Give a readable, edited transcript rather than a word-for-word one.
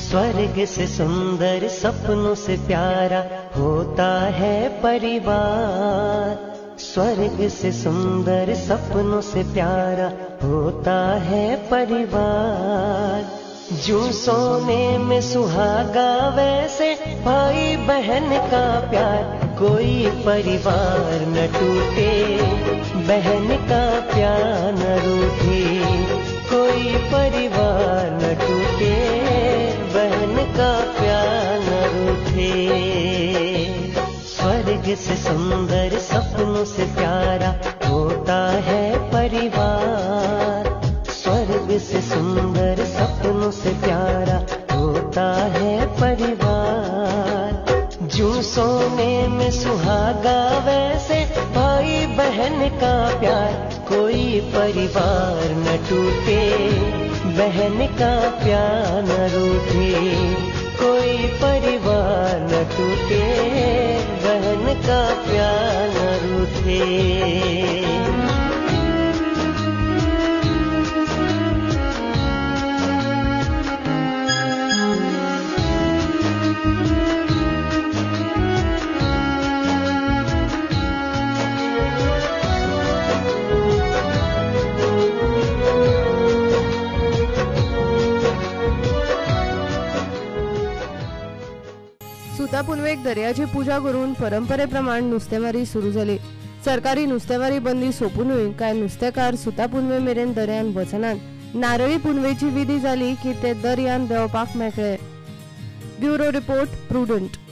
स्वर्ग से सुंदर सपनों से प्यारा होता है परिवार। स्वर्ग से सुंदर सपनों से प्यारा होता है परिवार। जो सोने में सुहागा वैसे भाई बहन का प्यार, कोई परिवार न टूटे बहन का प्यार न रूठे। कोई परिवार न टूटे बहन का प्यार न रूठे। स्वर्ग से सुंदर सपनों से प्यारा होता है परिवार। स्वर्ग से सुंदर सपनों से प्यारा होता है परिवार। जो सोने में सुहागा वैसे भाई बहन का प्यार, कोई परिवार न टूटे बहन का प्यार न रूठे। कोई परिवार न टूटे बहन का प्यार न रूठे। सुता पुनवेक दर्याची पुजा करून परंपरेप्रमाण नुस्तेमारी सुरू जाली। सरकारी नुस्तेमारी बंदी सोंपुनूय कांय नुस्तेकार सुता पुनवे मेरेन दर्यान वचनात। नारळी पुनवेची विधी जाली की ते दर्यान देंवपाक मेकळे। Bureau report, Prudent.